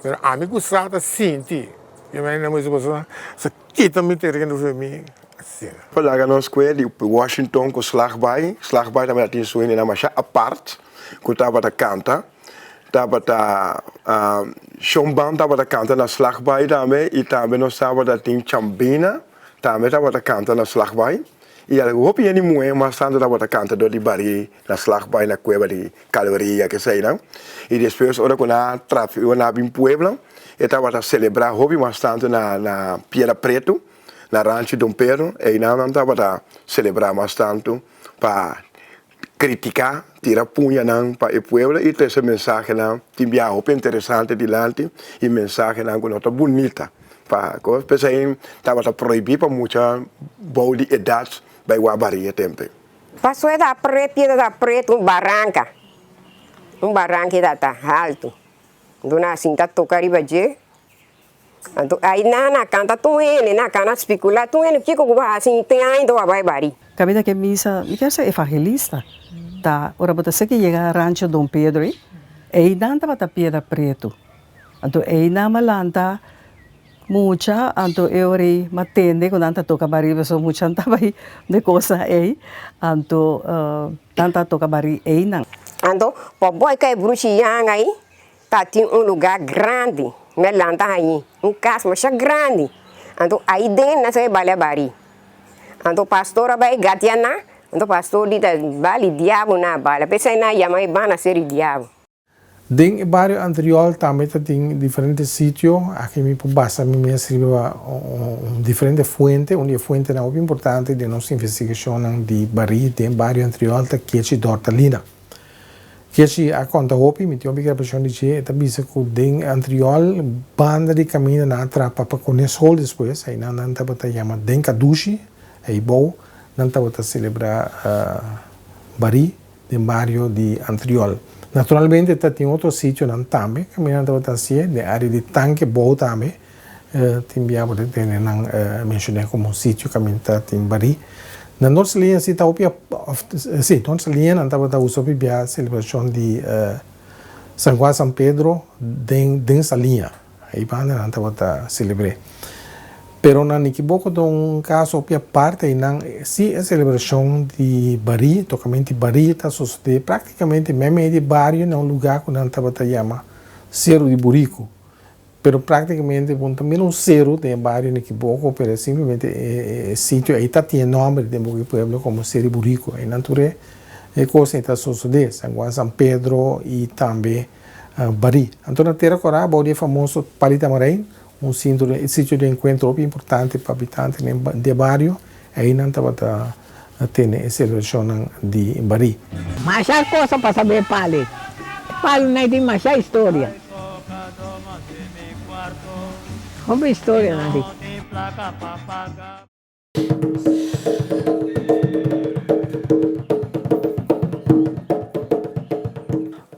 Pero ami ku sa ta sinti, i mi nan bisa boso sa kita mi tereno for mi asina. Pa laga nos kue di Washington ku Slagbaai, Slagbaai tabata tin su hendenan masha apart ku tabata kanta, tabata Shon Ban tabata kanta na Slagbaai tambe i tambe nos tabata tin Chambina. Tambe tabata kanta na Slagbaai i algu hopi hende muhé mas tantu tabata kanta dor di barí na Slagbaai na kueba di Kalveria keseinan. I despues ora ku nan a trafi ora nan a bin Puebla e tabata selebrá hopi mas tantu na na Piedra Pretu na Rancho Don Pedro einan nan tabata selebrá mas tantu pa kritiká tira puñanan pa e pueblo i trese mensahenan tin biaha hopi interesante dilanti i mensahenan ku no ta bunita. Pa kos p'esei tabata prohibí pa mucha bou di edat bai wak baria tempe. Paso e ta pret piedra ta pret un baranka un baranka e ta ta haltu anto nan a sinta toka riba dje anto ai nan a kanta tur hende nan a kana spikula tur hende kiko ku bo hasi tin aña bo a bai bari. Kabida ke misa mi kier ser evangelista ta ora bo ta seki yega rancho Don Pedro ei einan tabata piedra pretu. Anto einan a lanta mucha, anto e ora ei m'a tende ku nan ta toka barí pasobra mucha no tabata bai de kosnan ei, anto nan ta toka barí einan. Anto pa boy ka e bruchi yang ai ta tin un lugar grandi, mi a lanta hañi un kas masha grandi, anto ai den nan sa e balia barí. Anto pastor a bai gatia nan, anto pastor di ta bali diabel nan a bala, p'esei nan a yama e banda ser di diabel. Den e bario Antriol tambe ta tin diferente sitio, aki mi por basa mi mes riba un diferente fuente, un di e fuentenan hopi importante den nos investigacionnan di barí den bario Antriol ta Kechi Dortalina. Kechi a conta hopi, mi tin hopi grabacion di dje, e ta bisa cu den Antriol banda di caminda nan a trapa pa cone school despues, einan nan tabata yama den Kadushi, eibou nan tabata celebra barí. Den bario di Antriol. Naturalmente ta tin otro sitionan tambe kaminda nan tabata hasié, den área di Tanke Bou tambe tin bia bo ta tende nan menshoné komo un sitio kaminda ta tin barí. Na Noord Saliña si ta hopi òf si Noord Saliña nan tabata usa hopi bia selebrashon di San Juan San Pedro den den Saliña. Ei banda nan tabata selebr'é. Pero na Nikiboko ta un kaso hopi aparte, einan si e selebrashon di barí, tokamentu di barí ta sosodé praktikamente meimei di bario na un lugá ku nan tabata yama Seru di Buriku. Pero práktikamente bo no ta mira un seru den e bario Nikiboko, pero e simplemente e sitio ei ta tin e nòmber den boka di pueblo komo Seru di Buriku. Einan tur e kos ei ta sosodé, San Juan, San Pedro i tambe Barí. Anto na Tera Kòrá bou di e famoso Pali Tamarijn, un sitio di enkuentro hopi importante pa habitantenan di e bario, einan tabata tene e selebrashonnan di Barí. Masha kos a pasa be pali. E palunan ei tin masha historia. Hopi historia nan tin.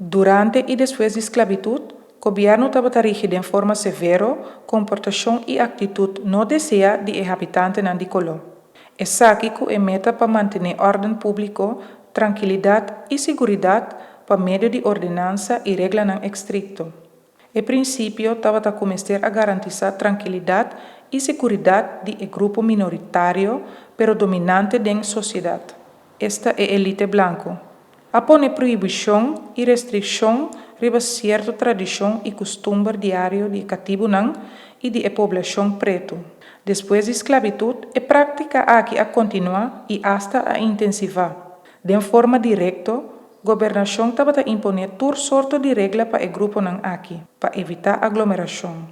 Durante i despues di sklabitut, gobièrnu tabata rigi den forma severo komportashon i aktitut no deseá di e habitantenan di koló. Esaki ku e meta pa mantené òrden públiko, trankilidat i siguridat pa medio di ordenansa i reglanan estrikto. E prinsipio tabata ku mester a garantisá trankilidat i seguridat di e grupo minoritario pero dominante den sosiedat, esta e elite blanku. A pone prohibishon i restrikshon riba sierto tradishon i kustumber diario di e katibunan i di e poblashon pretu. Despues di sklabitut e práktika aki a kontinuá i asta a intensivá. Den forma direkto, gobernashon tabata imponé tur sorto di regla pa e gruponan aki, pa evitá aglomerashon.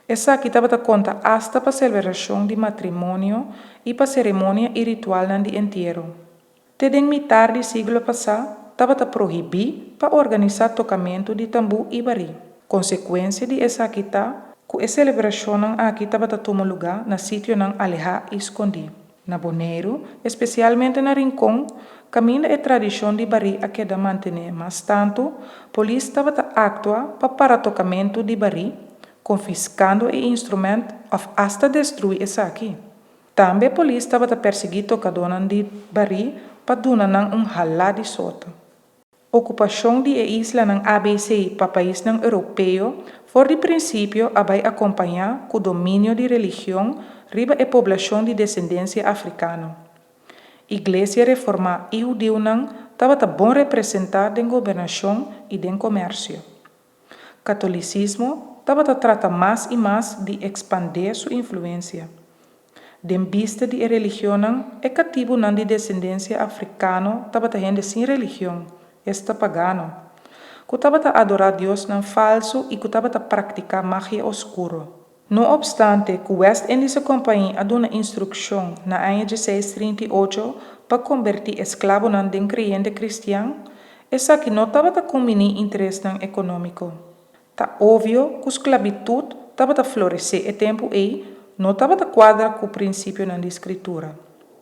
Esaki tabata konta asta pa selebrashon di matrimonio i pa seremonia i ritualnan di entiero. Te den mitar di siglo pasá tabata prohibí pa organisá tokamentu di tambú i barí. Konsekuensia di esaki ta ku e selebrashonnan aki tabata tuma lugá na sitionan alehá i skondí. Na Boneiru, espesialmente na Rincon, kaminda e tradishon di barí a keda mantené mas tantu, polis tabata aktua pa para tokamentu di barí, konfiskando e instrumènt òf asta destruí esaki. Tambe polis tabata persiguí tokadónan di barí pa duna nan un halá di sota. Okupashon di e islanan ABC pa paisnan europeo for di prinsipio a bai akompañá ku dominio di religion riba e poblashon di desendensia afrikano. Iglesia Reformá i hudiunan tabata bon representá den gobernashon i den komersio. Katolisismo tabata trata mas i mas di ekspandé su influensia. Den bista di e religionnan, e katibunan di desendensia afrikano tabata hende sin religion, esta pagano, ku tabata adorá diosnan falsu i ku tabata praktiká magia oskuro. No opstante ku West Indische Compagnie a duna instrukshon na aña dieseis 38 pa kombertí esklabonan den kreyente kristian, esaki no tabata kumbiní interesnan ekonómiko. Ta obvio ku sklabitut tabata floresé e tempu ei no tabata kuadra ku prinsipionan di Skritura.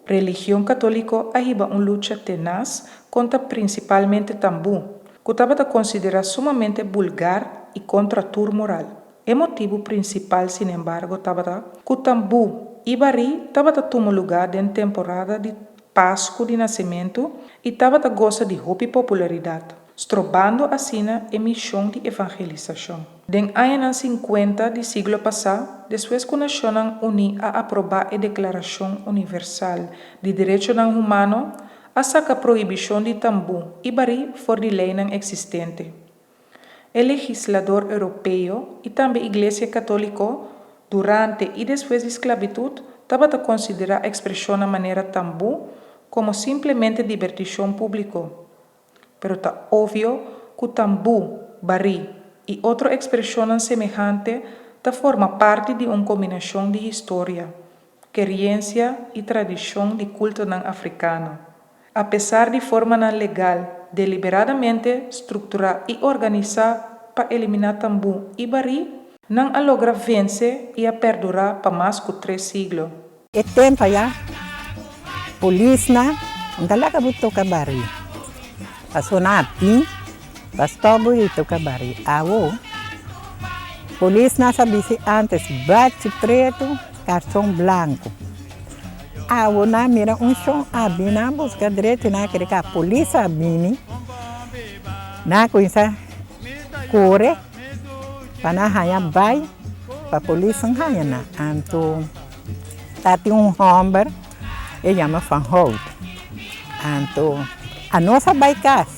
Religion katóliko a hiba un lucha tenas kontra prinsipalmente tambú, ku tabata konsiderá sumamente bulgar i kontra tur moral. E motibu prinsipal sinembargo tabata ku tambú i barí tabata tuma lugá den temporada di Pasku di Nasementu i tabata gosa di hopi popularidat, strobando asina e mishon di evangelisashon. Den añanan sinkuenta di siglo pasá, despues ku Nashonnan Uní a aprobá e Deklarashon Universal di Derechonan Humano, a saka prohibishon di tambú i barí for di leinan eksistente. E legislador europeo i tambe Iglesia Katóliko durante i despues di sklabitut tabata konsiderá ekspreshonnan manera tambú komo simplemente dibertishon públiko. Pero ta obvio ku tambú, barí i otro ekspreshonnan semehante ta forma parti di un kombinashon di historia, keriensia i tradishon di kultonan afrikano. Apesar di formanan legal deliberadamente strukturá i organisá pa eliminá tambú i barí, nan a logra vense i a perdurá pa mas ku tres siglo. E tempu ayá, polisnan no ta laga bo toka barí. Pasobra nan a bin pa stòp bo di toka barí. Awo, polisnan sa bisi ántes bachi pretu, karson blanku. Awo nan mira un shon a bin nan buska drechi nan a kere ka polis a bini nan a kuminsa kore pa nan haña bai pa polis no haña nan anto. Ta tin un hòmber, e yama Van Hout. Anto anos a bai kas.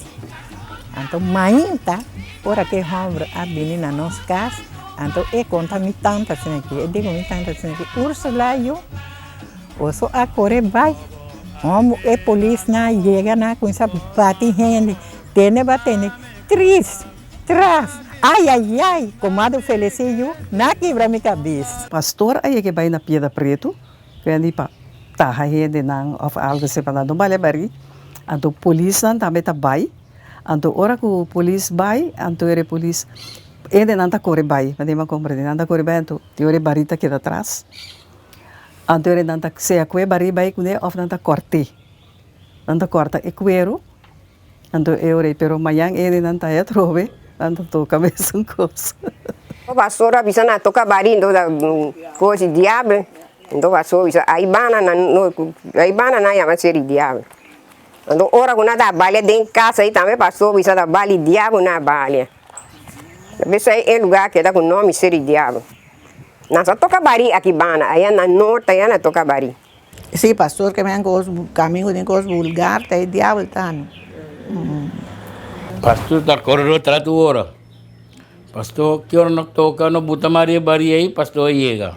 Anto mainta ora ku e hòmber a bini na nos kas, anto e konta mi tanta asina aki, e di ku mi tanta asina aki, Ursula yu, boso a kore bai. Hòmber, e polisnan a yega nan a kuminsá bati hende, tene batende, tris! Tras! Ai ai ai! Komado Felesí yu, na kibra mi kabes. Pastor a yega bai na Piedra Pretu, ku pa taha hendenan òf algu asina pa nan no bale barí. Anto polisnan tambe ta bai. Anto ora ku polis bai, anto e polis, hendenan ta kore bai, manera mi a komprendé, nan ta kore bai anto e ora e barí ta keda atras. Anto e ora nan ta sea ku e barí bai kuné òf nan ta kòrt'é. Nan ta kòrta e kueru. Anto e ora ei, pero mañan ene nan ta atrobe, nan ta toka mesun kos. O pastor a bisa nan toka bari ndo da kos di diabel, ndo pastor bisa ai bana nan no ai bana nan yama ser di diabel. Anto ora ku nan ta balia den kasa ei tambe pastor bisa ta bali diabel nan a balia. Ta bisa ei e lugar keda ku nomi ser di diabel. Nan sa toka bari aki bana, aya na norte aya na toka bari. Sí, pastor ke men kos kamingo den kos vulgar ta e diabel ta no. Pastor ta kore lo tra tu ora. Pastor ki ora no toka no buta maria baria ei pastor a yega.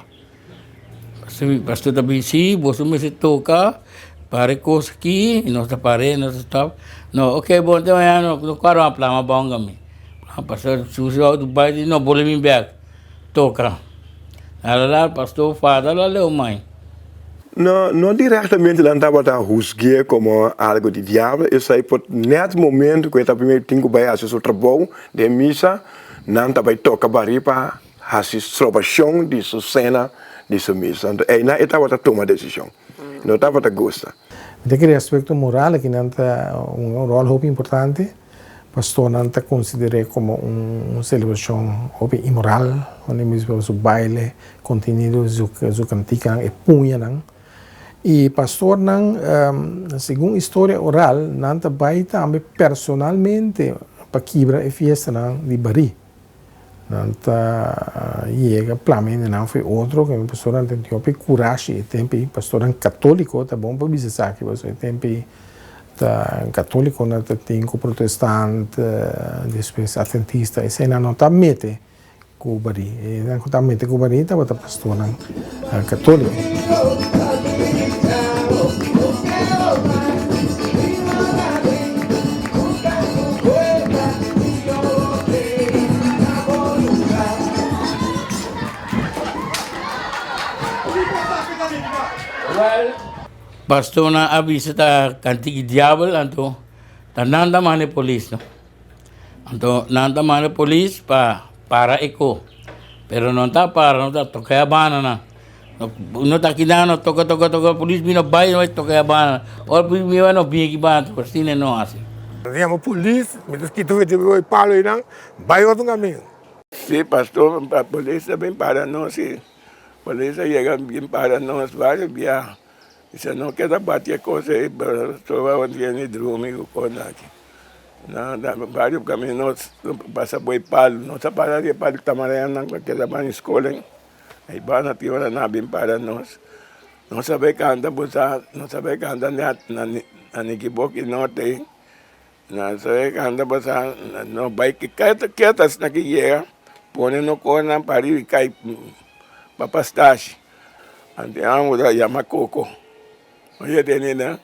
Pastor ta bisa si boso mester toka para e kos aki nos ta par'e nos ta stop no ok bon te mañana no kore a plama bonga mi. Pastor susi auto bai di no bole mi bek toka. Ala pastor fada la leu mai. No, no directamente nan tabata husgu'é como algo di diablo, esei por net momento cu e ta primer tin cu bay haci su trabou den misa, nan ta bay toca bari pa haci strobacion di su cena di su misa. Anto eynan e tabata tuma decision, no tabata gusta. Mi ta kere aspecto moral aki nan ta hunga un rol hopi importante. Pastornan ta konsider'é komo un selebrashon hopi inmoral, unda e mismo su baile, kontenido di su kantikanan, e puñanan. I pastornan, segun historia oral, nan ta bai tambe personalmente pa kibra e fiestanan di barí. Nan ta yega plama hendenan for e otro, ku pastornan ta tin hopi kurashi e tempu ei, pastornan katóliko ta bon pa bisa esaki pasobra e tempu ei ta katólikonan ta tin ku protestant, despues atventista, eseinan no ta mete ku barí, esnan ku ta mete ku barí tabata pastornan katóliko. Pastornan a bisa ta kantiki diabel anto ta nan ta manda e polis no. Anto nan ta manda polis pa para e ko pero no ta para no ta toka e habana nan no ta kina no toka toka toka polis bini bai no bai toka e habana ora polis bini bai no bini aki banda asina e no hasi. Nan yama polis mi ta kita e palo einan bai otro kaminda. Si pastor polis ta bin para nos si polis a yega bin para nos varios biaha bisa no keda bati e kos ei pasobra bo tiene drumi ku kos aki nan varios kaminda nos pasa por e palu nos a para di e palu tamarenan ku a keda ban skol ei banda tin ora nan a bin para nos nos a bai kanta bo sa nos a bai kanta na Nikiboki norte ei. Nan sa e kanta pasá, no bai keta keta asina ki yega, pone no konan pa riba i kai pa pastashi. Anto e amo ta yama Koko. Oye tene nan,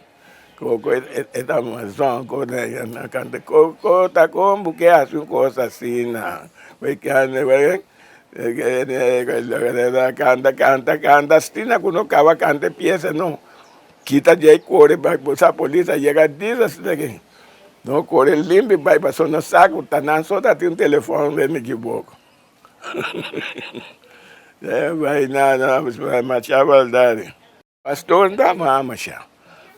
Koko e ta mazòn nan kanta Koko ta kon bo ke hasi un kos asina? Kanta kanta kanta asina ku no kaba kanta e piesa no. Kita djei kore bai bo sa polis a yega dis asina aki no kore limpi bai pasobra no sa ku ta nan so ta tin telefon den mi kiboko bai na masha baldadi pastor ta ama masha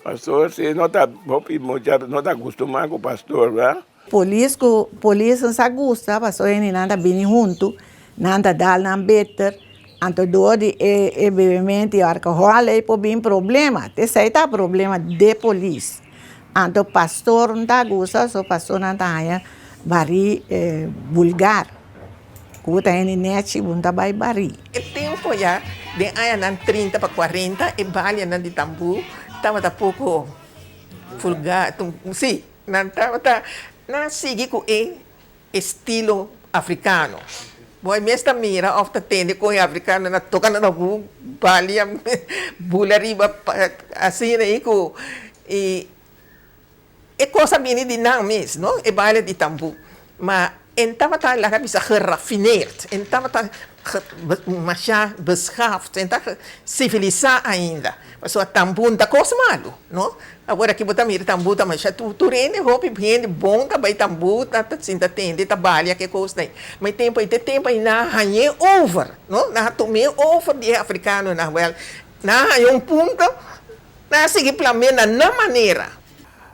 pastor si no ta hopi mucha no ta kustuma ku pastor ba. Polis ku polis no sa gusta pasobra hende nan ta bini huntu nan ta dal nan beter anto dor di e e bebemento i alkohòl ei por bin problema esei ta problema de polis anto pastor no ta gusta so pastornan ta haña barí bulgar ku bo ta hende nèchi bo no ta bai barí. E tempo ya. Den añanan 30 pa 40 e balianan di tambú tabata poko vulgar, sí, nan tabata, nan a sigui ku e estilo afrikano. Bo a mes ta mira òf ta tende kon e afrikanonan a toka nan tambú, balia, bula riba, asina ei ku i E kos a bini di nan mes, no? E baile di tambú. Ma en tabata, laga bisa, geraffineerd. En tabata masha beschaafd, en ta sivilisá ainda. Pasobra tambú no ta kos malu, no? Awor aki bo ta mira tambú ta masha tur hende, hopi hende bon ta bai tambú, ta sinta tende, ta balia ke kosnan ei. Ma e tempu ei, te tempu ei nan a hañ'é over, no? Nan a tum'é over di e afrikanonan. Wèl, nan a haña un punto. Nan a sigui plam'é na nan manera.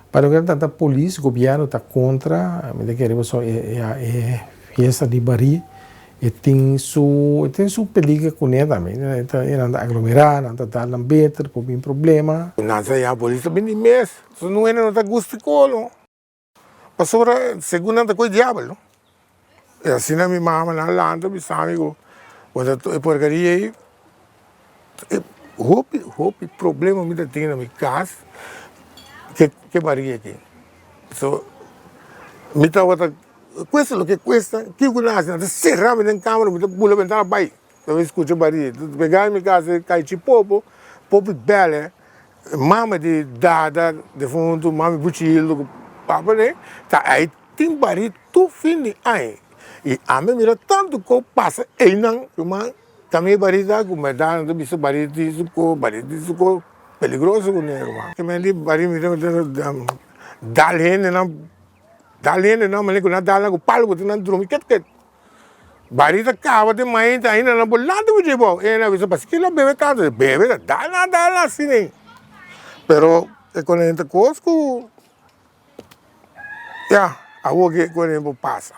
Pa loke ta trata polis, gobierno ta contra, mi ta kere pasobra e fiesta di barí e tin su e tin su peliger kuné tambe, e ta nan ta aglomerá, nan ta dal nan beter, por bin problema. Nan sa ya polis ta bini mes, so nun hende no ta gusta e kolo. Pasobra segun nan ta koe diabel no. I asina mi mama nan lanta bisa mi ku bo ta e porkeria ei hopi hopi problema mi ta tin na mi kas ke baria aki. So mi tabata kuesta loke kuesta kiko nan hasi nan ta sera mi den kamera mi ta bula bentana bai pa mi skucha baria. Pega mi kas kai chipopo popi bèlè. Mama di dada defuntu, mama di Buchildo ku papa den ta ai tin bari tur fin di aña i ami a mira tantu kos pasa einan ruman tambe e bari ta ku bèrdat nan ta bisa bari tin su kos bari tin su kos peligroso kuné ruman. Di bari mi ta dal hendenan dal hendenan manera ku nan dal nan ku palo ku nan drumi ket ket. Bari ta kaba den mainta ainda nan por lanta ku dje bou. E nan bisa paske lo bebe tantu? E bebe ta dal nan dal nan asina ei. Pero e konen ta kos ku ya awor ke konen por pasa.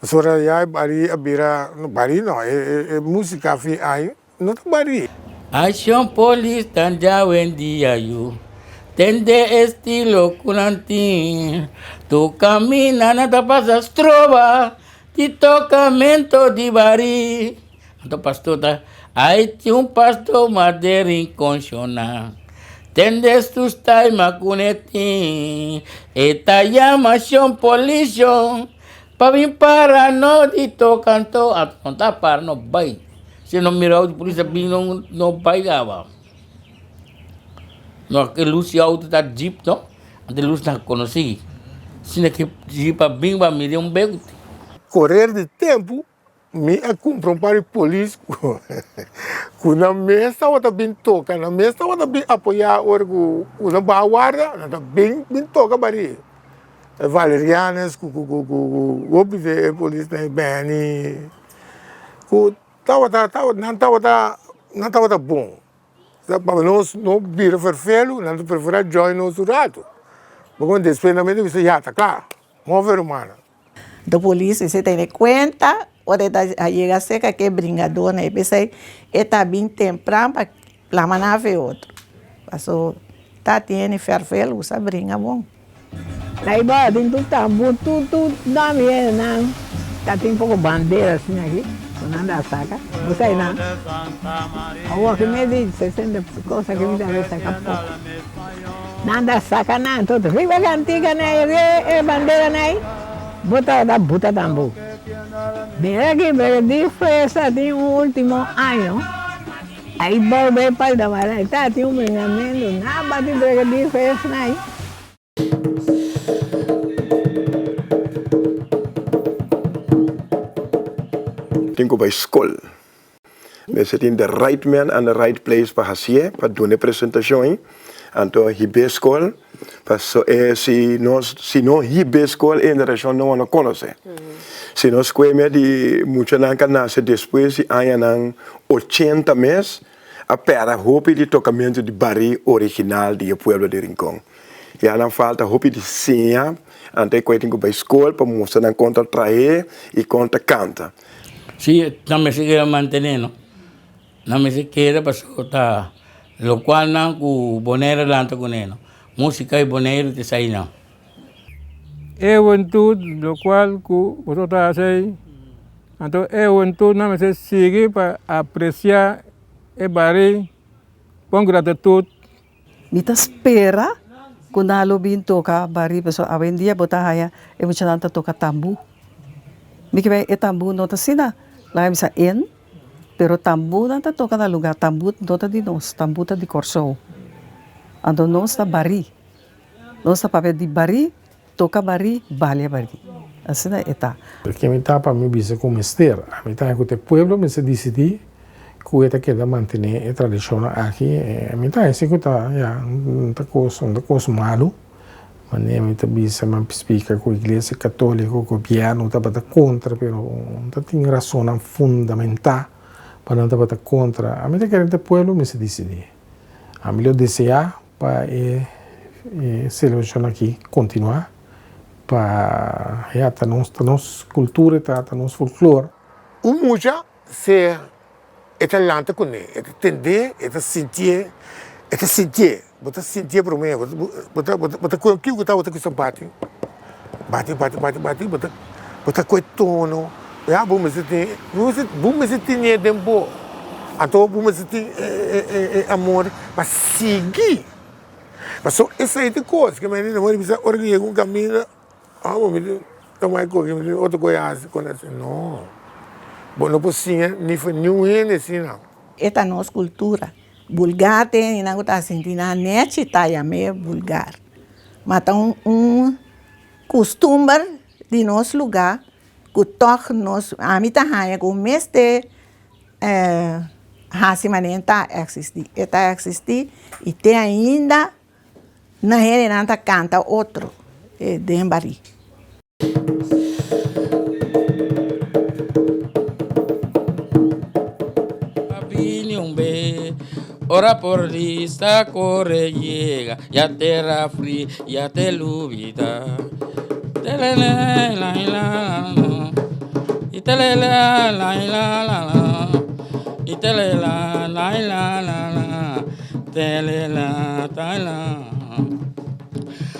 Pasobra ya e bari a bira, no bari no, e musika fin ai No ta bari. Accion polis tan djawendia yu tende estilo ku nan tin tur kaminda nan ta pasa stroba di tokamento di bari anto pastor ta ai tin un pastor mas den rincon shona tende su style mas ku ne tin e ta yama shon polis shon pa bin para no di toka anto no ta para no bai. Si no mira auto polis a bin no no bai gaba. No e lus di auto ta jeep no, anto e lus nan konosí. Asina ke jeep a bin ba mira un bek. Korer di tempu mi a kumpra un par di polis ku nan mes tabata bin toka, nan mes tabata bin apoyá ora ku nan baha warda nan ta bin bin toka bari. E Valerianes ku hopi di e polisnan Benny ku tabata nan tabata nan tabata bon pa nos no bira ferfelu nan ta prefera join nos un rato bo despues nan mester bisa ya ta kla move rumannan. De polis mester tene kuenta ora e ta yega serka ke bringadónan e p'esei e ta bin tempran pa plama nan afe otro paso ta tene ferfelu sa bringa bon. Laiba tin tur tambú tur tur dami e nan ta tin poko bandera asina aki ku nan ta saka bo sa nan awor ki mes di sesenta kos aki mi ta bai saka poko nan ta saka nan tot riba kantika nan e bandera nan ei bo tabata buta tambú mira aki pero di fiesta tin un ultimo año ai bou bay palda mara ta tin un bringamento nan bati brega di fiesta nan ei. Tin ku bai skol. Mester tin the right man and the right place pa hasié, pa duna e presentashon ei. Anto hib'é skol, paso e si nos si no hib'é skol e generashon nobo no konosé. Si nos kueme di muchanan ku a nase despues di añanan ochenta mes, a pèrdè hopi di tokamentu di barí original di e pueblo di Rincon. Ya nan falta hopi di siña, anto e koe tin ku bai skol pa mustra nan kon ta trahe i kon ta kanta. Sí, nan mester keda mantené no. Nan mester keda pasobra ta lokual nan ku Bonaire a lanta kuné no. Músika di Bonaire ta esei nan. E hubentud lokual ku boso ta hasi ei, anto e hubentud nan mester sigui pa apresiá. e barí bon gratitut. Mi ta spera ku nan lo bin toka barí pasobra awendia bo ta haña e muchanan ta toka tambú. Mi ke bai e tambú no ta asina laga mi sa en pero tambú nan ta toka na lugá tambú no ta di nos tambú ta di Kòrsou anto nos ta barí nos ta papia di barí toka barí balia barí asina e ta. Ke mi ta pa mi bisa ku mester? Ami ta ku ta e pueblo mester disidí ku e ta keda mantené e tradishonnan aki. Mi ta hasi ku ta ya un ta kos un ta kos malu. Manera mi ta bisa mi a splika ku iglesia katoliko, gobièrnu tabata kontra pero un ta tin rasonnan fundamentá pa nan tabata kontra. Ami ta kere ta e pueblo mester disidí. Ami lo deseá Pa e selebrashon aki kontinuá, pa ya ta nos ta nos kultura, ta ta nos folklor. Un mucha sea e ta lanta kuné, e ta tendé, e ta sintié, e ta sintié, bo ta sintié promé, bo ta bo ta kohe kiko ku ta bo ta kusa bati, bati bati bati bati bo ta bo ta kohe tono, ya bo mester tin bo mester tene den bo. Anto bo mester tin e amor pa sigui. Pasobra esei ta e kos ku mi ta bisa ora ku yega un kaminda, amo mi ta tuma e koki mi tin otro kos hasi ku nan. No, bo no por siña ni for niun hende asina. E ta nos kultura. Bulgar te hendenan ku ta sinti nan nechi ta yam'é bulgar. Ma ta un kustumber di nos lugá ku tòg nos, ami ta haña ku mester Hasi manera ta eksistí. E ta eksistí i te ainda nan hendenan ta kanta otro den barí. Bini un be, ora por lista kore yega, ya tera fri, ya te lubida.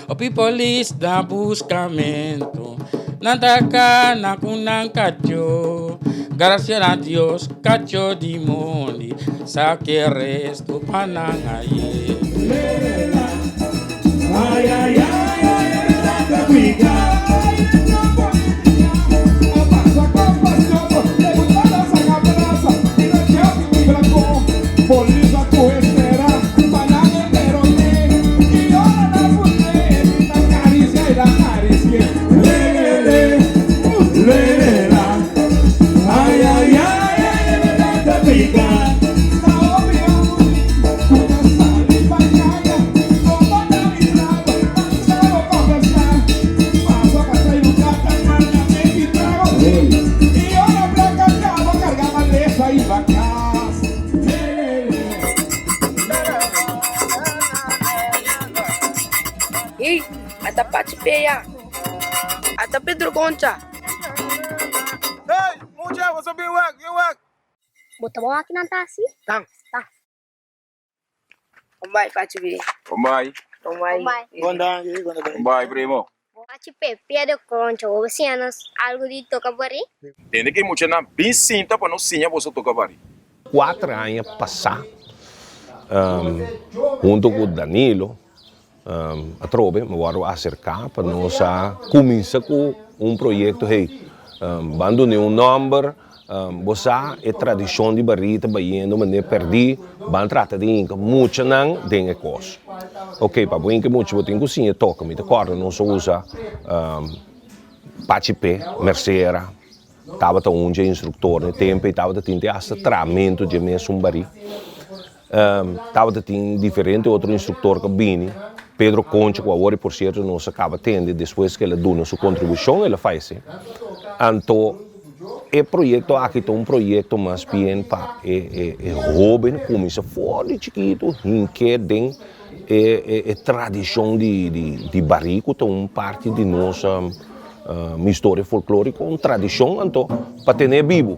Hopi polis na buscamento, nan ta cana cu nan cacho, gracias a Dios cacho di mondi sa ke resto pa nan aye. Hey, ata Pachi Peya. Ata Pedro Concha. Hey, mucha, boso bin wak, bin wak. Bo ta bon aki nan ta hasi? Tan. Tan. Bon bai, Pachi Pe. Bon bai. Bon bai. Bon danki, bon danki. Bon bai, primo. Pachi Pe, Pedro Concha, bo siña nos algu di toka barí? Tende ki muchanan bin sinta pa nos siña boso toka barí. Kuater aña pasá, hunto ku Danilo, Atrobe mi wòrdu aserká pa nos a kuminsá ku un proyekto, hey, ban dun'é un nòmber, bo sa e tradishon di barí ta bayendo manera pèrdí, ban trata di hinka muchanan den e kos. Oke, pa bo hinka mucha bo tin ku siña toka, mi ta kòrda nos a usa Pachi Pe, Mercera, tabata un dje instruktor na e tempu ei, tabata tin te asta tramentu dje mesun barí. Tabata tin diferente otro instruktor ku a bini, Pedro Concha ku awor por sierto nos a kaba tende despues ku el a duna su kontribushon el a fayesé. Anto e proyekto aki ta un proyekto mas bien pa e hoben kuminsá for di chikitu hink'é den e tradishon di barí ku ta un parti di nos historia folklóriko, un tradishon anto pa ten'é bibu.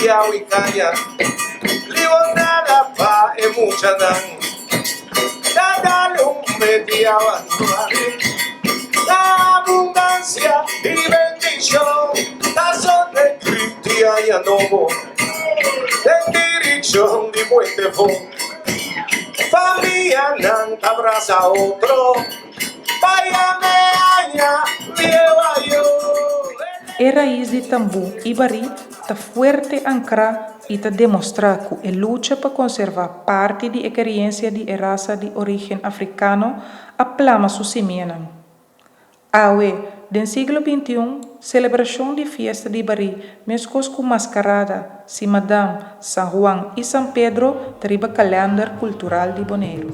di awa i kaña, Limonada pa e muchanan. Ta dal un meti awa Ta abundansia i bendishon. Ta sonre grit di aña nobo den direkshon di Puente Fon. Famianan ta brasa otro pa yama e aña bieu ayo. E rais di tambú i barí ta fuerte ankrá i ta demostrá ku e lucha pa konservá parti di e keriensia di e rasa di orígen afrikano a plama su simianan. Awe, den siglo bintiun, selebrashon di fiesta di barí meskos ku maskarada, Simadam, San Juan i San Pedro ta riba kalènder kultural di Boneiru.